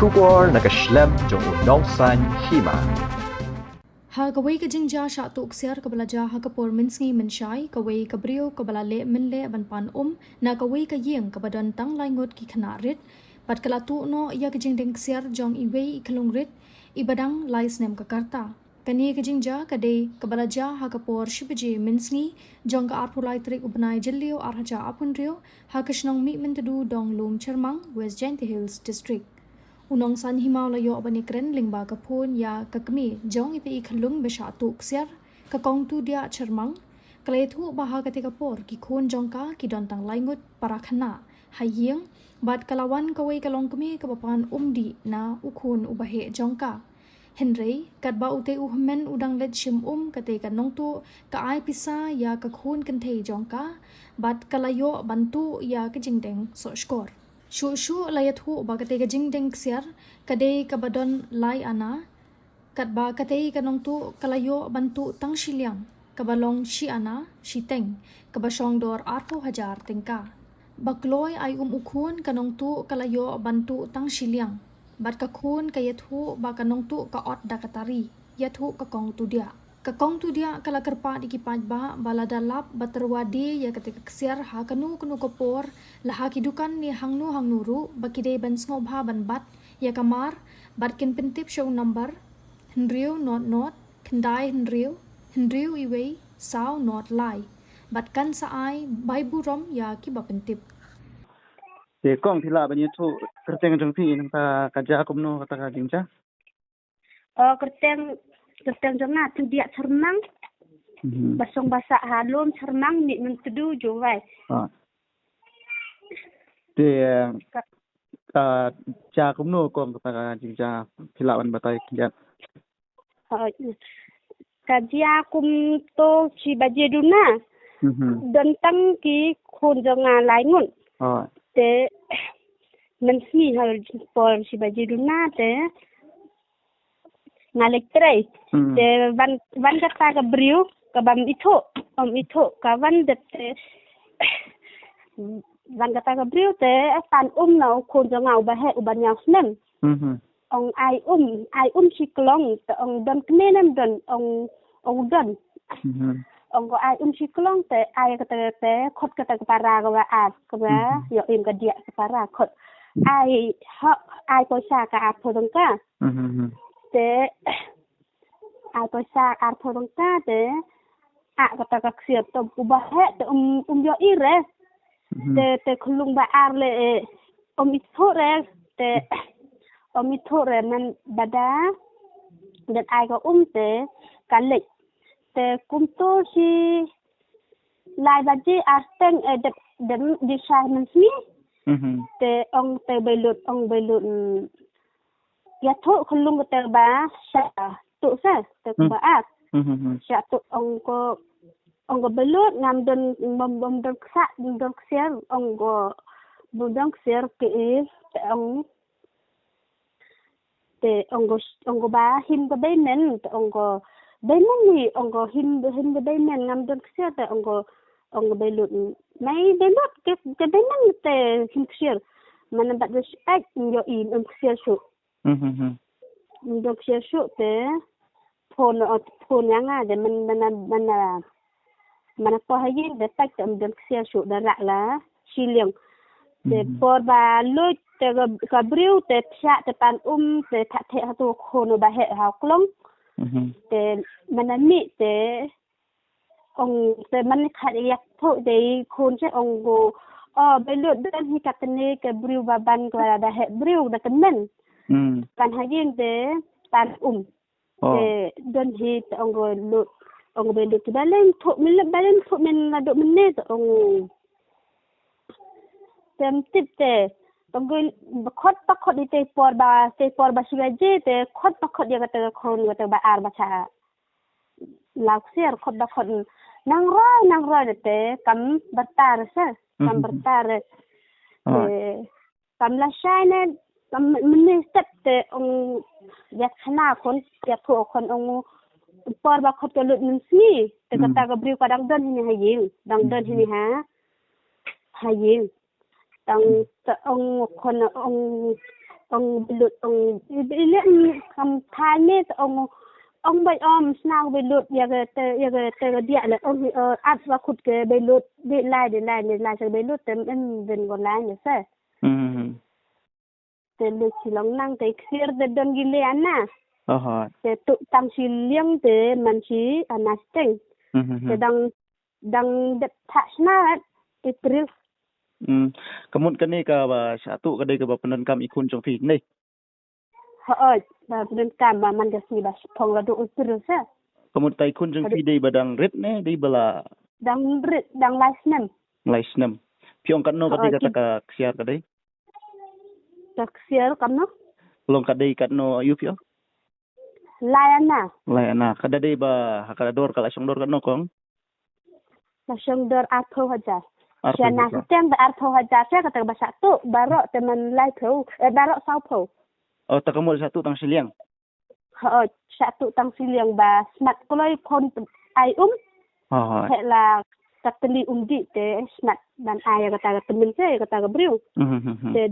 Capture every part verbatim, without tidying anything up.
Khubor na ka shlem jong u nongsaiñ hima. Ha kawei ka jingjia shah tuh ksiar kaba la jia ha ka por mynsngi mynshai, kawei ka briew kaba la leh mynleh ban pan um na kawei ka ïing kaba don tang lai ngut ki khynnah rit, bad ka la tuh noh ïa ka jingdeng ksiar jong iwei i khyllung rit iba dang lai snem ka rta. Kane ka jingjia ka dei kaba la jia ha ka por shi baje mynsngi jong ka arphew lai tarik u bnai Jylliew ar hajar arphew hynriew ha ka shnong Mihmyntdu Donglum Chyrmang, West Jaintia Hills District. U nongsaiñ hima u la ïoh ban ïakren lyngba ka phone ïa ka kmie jong ita i khyllung ba shah tuh ksiar, ka Kong Tudiah Chyrmang. Ka la ïathuh ba ha kata ka por ki khun jong ka ki don tang lai ngut para khynnah ha ïing, bad ka la wan kawei ka longkmie kaba pan um dih na u khun uba heh jong ka. Hynrei katba utei u hynmen u dang leit shim um, katei ka nongtuh ka ai pisa ïa ka khun kynthei jong ka, bad ka la ïoh ban tuh ïa ka jingdeng sohshkor. Shuh shuh la ïathuh ba katei ka jingdeng ksiar ka dei kaba don lai ana, katba katei ka nongtuh ka la ïoh ban tuh tang shiliang, kaba long shi ana shiteng, kaba shong dor arphew hajar tyngka. Ba kloi ai um u khun, ka nongtuh ka la ïoh ban tuh tang shiliang, bad ka khun ka ïathuh ba ka nongtuh ka ot da ka tari, ïathuh ka Kong Tudiah. Ka Kong Tudiah ka la kyrpad ïa ki paidbah ba lada lap ba tyrwa die ïa katei ka ksiar ha kano kano ka por, la ha ki dukan ne hangno hangno ruh, ba ki dei ban sngewbha ban bat ïa ka mar, bad kin pyntip sha u number hynriew not not khyndai hynriew hynriew iwei saw not lai, bad kan sa ai bai burom ïa kiba pyntip. Te Kong, phi lah ban ïathuh kyrteng jong phi, nangta ka jia kumno kata ka jingjia? O, kyrteng, kyrteng jong nga Tudiah Chyrmang. Mhm. Ba shong ba sah ha Lum Chyrmang, Mihmyntdu, Jowai. Ah. Te, eh, ka, ka jia kumno Kong kata ka jingjia, phi lah ban batai kyndiat? Hooid. Ka jia kumto shi baje duna. Mhm. Don tang ki khun jong nga lai ngut. Hooid. Te mynsngi ha por shi baje duna te nga leit trei. Mhm. Te wan, wan kata ka briew kaba ym ithuh, ym ithuh ka wan dep te, wan kata ka briew te pan um na u khun jong nga uba heh uba hynñiew snem. Mhm. Ong ai um, ai um shi klong, te ong don kmie ne ym don, ong, ong don. Mhm. Ong ko ai um shi klong, te ai kata te khot kata ka para kaba ar, kaba, mhm, ïoh im ka diah ka para khot. Ai, ha, ai poisa ka arphew tyngka. Mhm. Te ai poisa arphew tyngka te, ah, kata ka ksiar te uba heh te um, um ïohi re. Mhm. Te, te khyllung ba ar le, eh, um ithuh re, te um ithuh re man bada, dep ai ka um te ka leit. Te kumto shi lai baje ar steng, eh, dep, dep di shai mynsngi. Mhm. Te ong te bailut, ong bailut, mm, ïathuh khyllung kata ba shah tuh sa, te, mhm, kaba ar. Mhm, mhm. Shah tuh ong ko, ong ko bailut ngam don, ngam, ngam don ksa, ngam don ksiar, ong ko bym don ksiar ki, te ong, te ong ko, ong ko ba him ka beimen, te ong ko beimen ni, ong ko him, him ka beimen ngam don ksiar, te ong ko, ong ko bailut, mai bailut ke, ke beimen te him ksiar. Mana bat ba shi ai ïohi ym ksiar shuh. Mhm, mhm. Ym don ksiar shuh te phone, o, phone ïa nga de man, man, man, man, man ko ha ïing de peit te ym don ksiar shuh, da rah la shiliang. Te, mhm, por ba luid te ka, ka briew te thiah te pan um te thah theh ha tu khun uba heh ha u klong. Mhm. Te man mih te ong te man khat ïathuh te i khun sha ong ko, o, bailut don hi katne ka briew ba ban ka da heh briew da tymmen. Hmm. Pan ha ïing te pan um. Oh. Te don hi te ong ko lut, ong ko bailut te ba lem thuh men, ba lem thuh men naduh mynne te ong. Te ym tip te ong ko khot pa khot ite por ba, te por ba shi baje te khot pa khot ïa kata ka khun kata ba ar ba sah. Law ksiar khot ba khot nang roi, nang roi te kam byrta re sa, kam, mhm, byrta re. Oh. Te kam lashai ne kam mynne step te ong ïakhana khun, ïathuh khun ong por ba khot ka lut mynsngi te, mhm, kata ka briew ka dang don hini ha ïing, dang don, mhm, hini ha, ha ïing. Tang, mhm, te ong khun ong Ong blut ong i lem kam thai me ong ong bai om sna ong blut ya ke te ya ke te ke dia le ong at wa khut ke blut de lai de lai ne lai se blut te em den ko lai ne se. Hmm. Te le chi long nang te khir de don gi le ana. Aha. Te tu tang chi liang te man chi ana steng. Hmm. Te dang dang det thak sna rat April. Hmm. Kamut kane ka ba sha tu ka dei ka ba pyndonkam i khun jong phi ne. Hooid, ba pyndonkam ba man ka sngi ba phong la du April sa. Kamut ta i khun jong phi dei ba dang rit ne dei ba la. Dang rit dang lai snem. Lai snem. Phi ong katno ka dei ka ta ka ksiar ka dei. Ka ksiar katno. Long ka dei katno yu phi ong. Lai ana. Lai ana. Ka da dei ba ha ka dor ka la shong dor katno kong. La shong dor arphew hajar. Arphew hajar. Shana siteng ba arphew hajar sha kata ba sha tu baro te man lai phew eh baro saw phew. Oh ta kamut sha tu tang shiliang. Ha sha tu tang shiliang ba smat kloi khon ai um. Ha ha. He la ta teli um di te smat ban ai kata ka temen se kata ka briew. Hmm. Te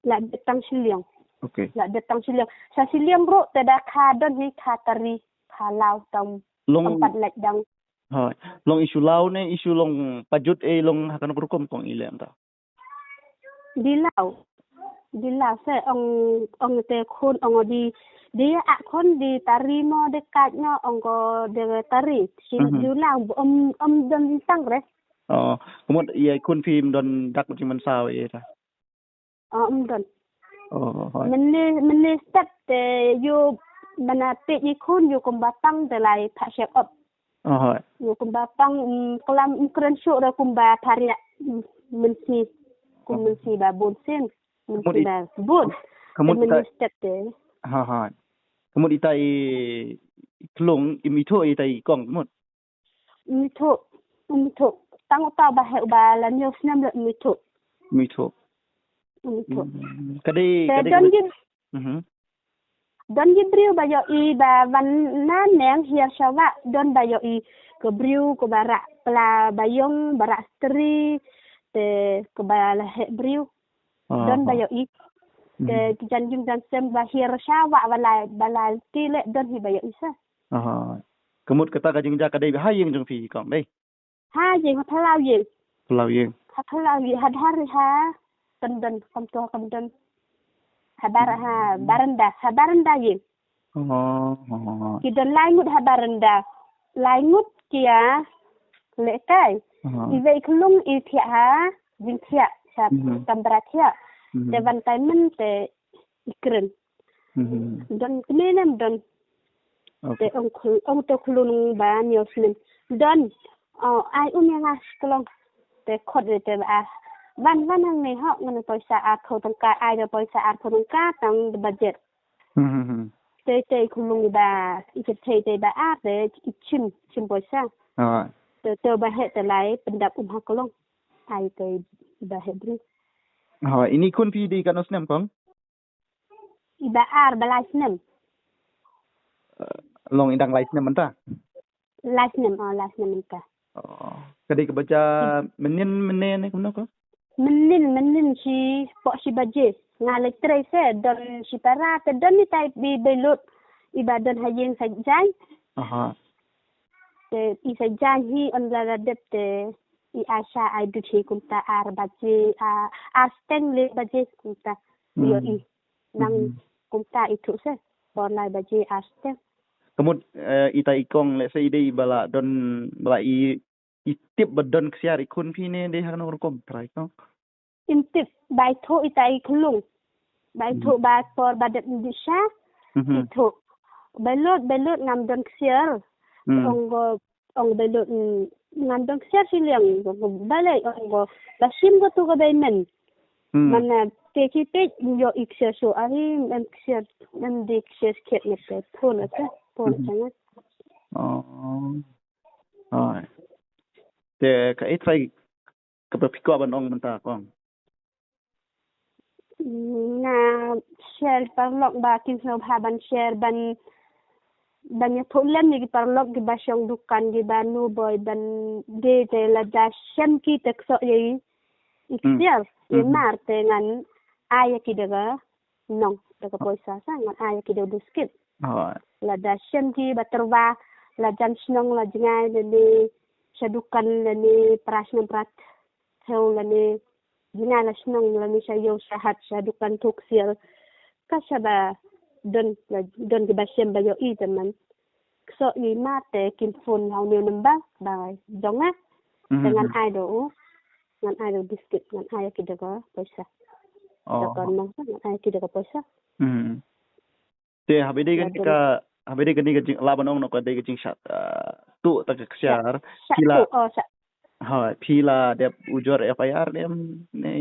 la de tang shiliang. Okay. La de tang shiliang. Sa shiliang ro te da kha don hi kha tari kha lau tang. Long pat lek dang. Ha. Long isu lau ne isu long pajut e long hakan rukom kong ile anta. Di lau. Di lau se ong ong te khun ong di di a khun di tari mo de kaj no ong ko de tari. Si di lau om om don tang re. Oh, kamut ye khun phim don dak jing man saw ye ta. Om don. Oh, hoi. Mene mene step te yu mana pe i khun yu kumba pang te lai pha shep op. Oh, hoi. Yu kumba pang um, klam um kren shu re kumba pharia um, mensi. Kum mensi ba bun sin. Mensi ba bun. Kamut mene step te. Ha ha. Kamut ita i klung im itho ita i kong kamut. Mitho, mitho. Tang uta ba he ba la nyo snem le mitho. Mitho. Mitho. Ka dei ka dei. Don gi don gi brio ba yo i ba van na neng hiar shawa don ba yo i ke brio ke barak pla bayong barak stri te ke ba la he brio. Don ba yo i te jan jing jan sem ba hiar shawa ba la ba la ti le don hi ba yo i sa. Aha. Kamut kata ka jingjia ka dei ha ïing jong phi kong dei. Ha ïing ha phalau ïing. Phalau ïing. Ha phalau ïing ha dhar ha kandon kam to kandon. Ha bar ha baranda ha baranda ïing. Oh. Ki don lai ngut ha baranda. Lai ngut ki ya le kai. I wei klung i thiah ha jing thiah sa kamra thiah. Te van kai men te i kren. Don kmie nem don. Te ong khul ong to khulun ba nyo snem. Don ai um yang as klong. Te khot te ba as. Van van hang ne hok ngan poisa ar kho tangka ai da poisa ar kho tangka tang de budget. Te te khulung ba i te te te ba ar te i chim chim poisa. Te te ba he te lai pendap um ha klong. Ai te ba he bri. Ha ini khun phi dei katno snem kong? I ba ar ba lai snem. Long i dang lai snem mynta. Lai snem oh lai snem mynta. Oh. Ka dei ka ba ja mynnin mynne ne kumno ko? Mynnin mynnin shi pok shi baje. Nga leit trei se don shi para te don ni tai bi belut. I ba don ha ïing sa jai. Aha. Te i sa jai hi on la la dep te i asha ai dut hi kumta ar baje ar steng le baje kumta. Yo i. Nang kumta i thuk se por lai baje ar step. Kamut ita i kong le se i dei bala don bala i i tip ba don ksiar i khun phi ne dei ha kano rukom trai kong. Im tip bai thuk ita i khulung bai thuk ba por ba dep di sha. I thuk belot belot ngam don ksiar. Ong go ong belot ngam don ksiar si liang go balai ong go ba sim go tu go bai men. Mana te ki te yo ik sia so ari em sia em de sia skiat ne te phone te phone te ne. Oh. Ai. Te ka i trai ka ba phi kwah ban ong mynta kong. Na share paralok ba kin sngewbha ban share ban ban ïathuh lem ïa ki paralok ki ba shong dukan ki ba nu boi ban de te lada shem ki te ksoh ïa i. I ksiar i mar te ngan ai ïa ki da ka nong da ka poisa sa ngan ai ki da u biskit. Hooid. Lada shem ki ba tyrwa la jan shnong la jngai lane sha dukan lane pra shnong pra thew lane jngai la shnong lane sha ïew sha hat sha dukan thuk sial. Ka sha ba don la don ki ba shem ba ïohi te man. Kso i ma te kin phone ha u ne number ba jong nga. Te ngan ai da u. Ngan ai da u biskit ngan ai ki da ka poisa. Da ka nong ngan ai ki da ka poisa. Te haba dei kane ka haba dei kane ka jing la ban ong no ka dei ka jingshah tu ta ka ksiar. Sha tu oh sha. Ha phi la dep ujor F I R ne em ne.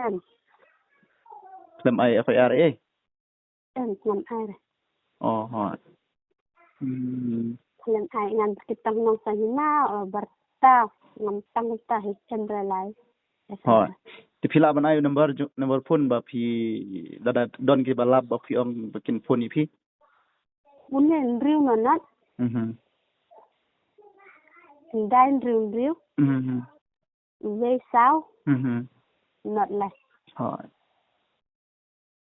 Em. Lem ai F I R eh. Em ngam ai re. Oh ha. Hmm. Lem ai ngan kita nong sa hina oh berta ngam tang ta hi chandra lai. Hooid. Te phi lah ban ai number number phone ba phi lada don ki ba lap ba phi ong ba kin phone ïa phi. Une hynriew nonat. Mhm. Dai hynriew hynriew. Mhm. Wei saw. Mhm. Not less. Hooid.